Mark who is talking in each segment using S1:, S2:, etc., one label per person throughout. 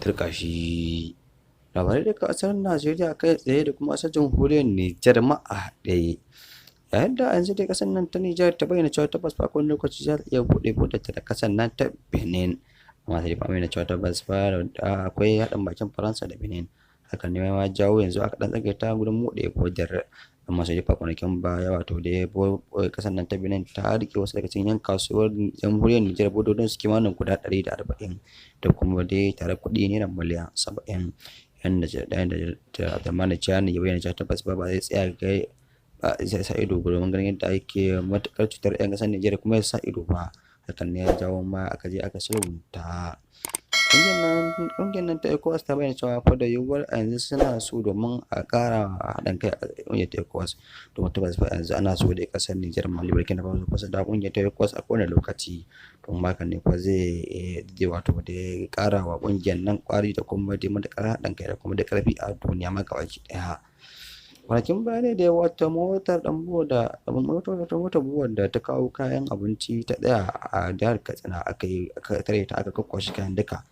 S1: Turƙashi. Labarai daga ƙasar Najeriya kai tsaye da kuma ƙasar jamhuriyar Nijar ma a haɗe. Yayin da yanzu dai ƙasar nan ta Nijar ta bayyana cewa tabbas fa kowane lokaci za ta iya buɗe bodarta da ƙasar nan ta Benin. Amma sai dai fa bayyana cewa tabbas fa akwai haɗin bakin Faransa da Benin. Hakan ne ma jawo yanzu aka ɗan tsagaita gurin buɗe bodar. Amma sai dai fa kwanakin baya wato dai ƙasar nan ta Benin ta riƙe wasu daga cikin 'yan kasuwar jamhuriyar Nijar bododin su kimanin guda 140 da kuma dai tare kuɗi naira miliyan 70. Yanda Abdurrahmanu Tchiani ya bayyana cewa tabbas ba zai tsaya ga ba zai sa ido domin ganin yadda ake matuƙar cutar 'yan ƙasar Nijar kuma ya sa ido ba. Hakan ne ya jawo ma aka je aka sulhunta. Ƙungiyar nan ta ECOWAS ta bayyana cewa fa da yiwuwar a yanzu suna so domin a ƙara haɗin kai a ƙungiyar ta ECOWAS. Domin tabbas fa yanzu ana so dai ƙasar Nijar, Mali, Burkina Faso fa su dawo ƙungiyar ta ECOWAS a kowane lokaci. Domin hakan ne fa zai wato dai ƙara wa ƙungiyar nan ƙwari da kuma dai matuƙar haɗin kai da kuma dai ƙarfi a duniya ma gabaki ɗaya. Kwanakin baya ne da wata motar ɗan da motar buwan da ta kawo kayan abinci ta tsaya a jihar Katsina aka yi aka tare ta aka kwakkwashe kayan duka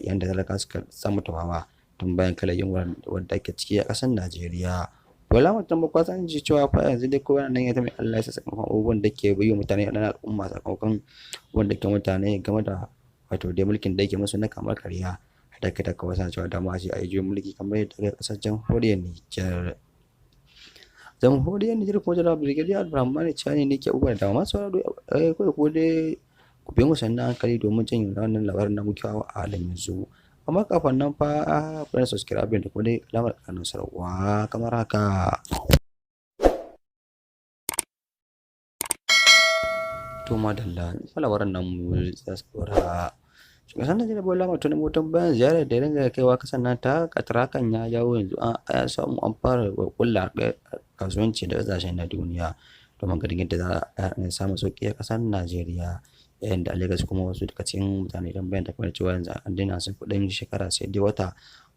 S1: yanda talakawa suka samu tawawa tun bayan kalar yunwar wadda ake ciki a ƙasar Najeriya. Bola Ahmed Tinubu kwa san ji cewa fa yanzu dai kowa nan ya ta mai Allah ya sa sakamakon abubuwan da ke yi wa mutane na al'umma sakamakon wanda ke mutane game da wato dai mulkin da yake musu na kamar karya. Da kai ta kawai cewa dama ce a yi juyin mulki kamar yadda aka yi ƙasar jamhuriyar Nijar. Jamhuriyar Nijar kuma Janar Brigadier Abdurrahmanu Tchiani ne ke abubuwa da dama. Masu sauraro kawai ko dai ku bi mu sannu a hankali domin jin wannan labarin na muke a halin yanzu. Amma kafin nan fa ku danna subscribe da kuma dai alamar ƙarar sanarwa kamar haka. To madalla, labaran namu za su ɗora. Shugaban Najeriya Bola Ahmed Tinubu tun bayan ziyarar da ya dinga kaiwa ƙasar nan ta Qatar hakan ya jawo yanzu an samu an fara ƙulla kasuwanci da ƙasashen na duniya domin ganin yadda za a samu sauƙi a ƙasar Najeriya. Yayin da a Lagos kuma wasu daga cikin mutane idan bayan ta cewa yanzu an daina sun kuɗin shekara sai dai wata.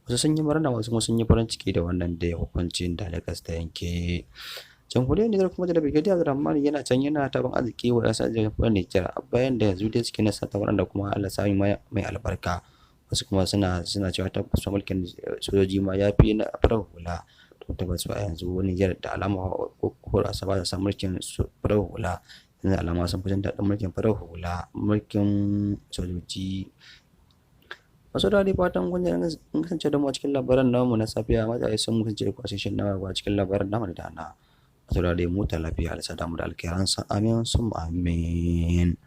S1: Wasu sun yi murna wasu kuma sun yi farin ciki da wannan da hukuncin da Lagos ta yanke. Jamhuriyar Nijar kuma da Brigadier Abdurrahmanu yana can yana taban arziki wa ƙasar jamhuriyar Nijar bayan da yanzu dai suke nasa ta waɗanda kuma Allah sami mai albarka. Wasu kuma suna cewa tabbas mulkin sojoji ma ya fi na farar hula. To tabbas a yanzu Nijar da alama ko ba ta samun mulkin farar hula. Yanzu alama sun fi jin daɗin mulkin farar hula mulkin sojoji. Masu saurare fatan kun kasance da mu a cikin labaran namu na safiya mutane sun kasance da ku a cikin nawa a cikin labaran namu da dana. Masu saurare mu ta lafiya Allah sada mu da alkhairansa amin summa amin.